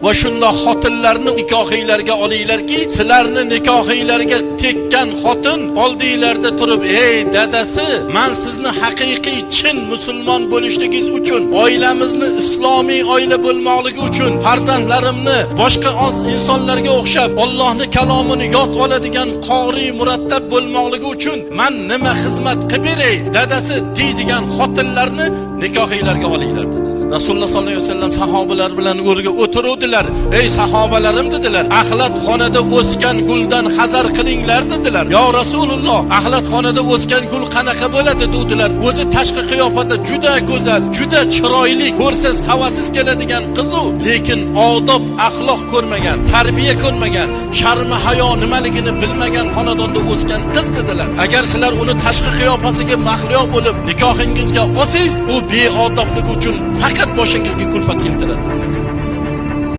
Va shundoq xotinlarni nikohinglarga olinglarki, sizlarni nikohinglarga tekkan xotin oldinglarda turib, "Ey dadasi, men sizni haqiqiy chin musulmon bo'lishligingiz uchun, oilamizni islomiy oila bo'lmoqligi uchun, farzandlarimni boshqa oz insonlarga o'xshab Allohning kalomini yod oladigan qori murattab bo'lmoqligi uchun men nima xizmat qilib beray, dadasi" deydigan xotinlarni nikohinglarga olinglar dedi. Rasululloh sollallohu alayhi vasallam sahobalar bilan o'rga o'tiruvdilar. "Ey sahobalarim", dedilar, "axlat xonada o'sgan guldan hazar qilinglar", dedilar. "Yo Rasululloh, axlat xonada o'sgan gul qanaqa bo'ladi?" dedilar. "O'zi tashqi qiyofada juda go'zal, juda chiroyli, ko'rsiz havasiz keladigan qiz-u, lekin odob, axloq ko'rmagan, tarbiya ko'rmagan, sharmi hayo nimaligini bilmagan xonadonda o'sgan qiz", dedilar. "Agar sizlar uni tashqi qiyofasiga mahliyo bo'lib nikohingizga olsangiz, u beodobligi uchun faqat boshingizga kulfat keltiradi."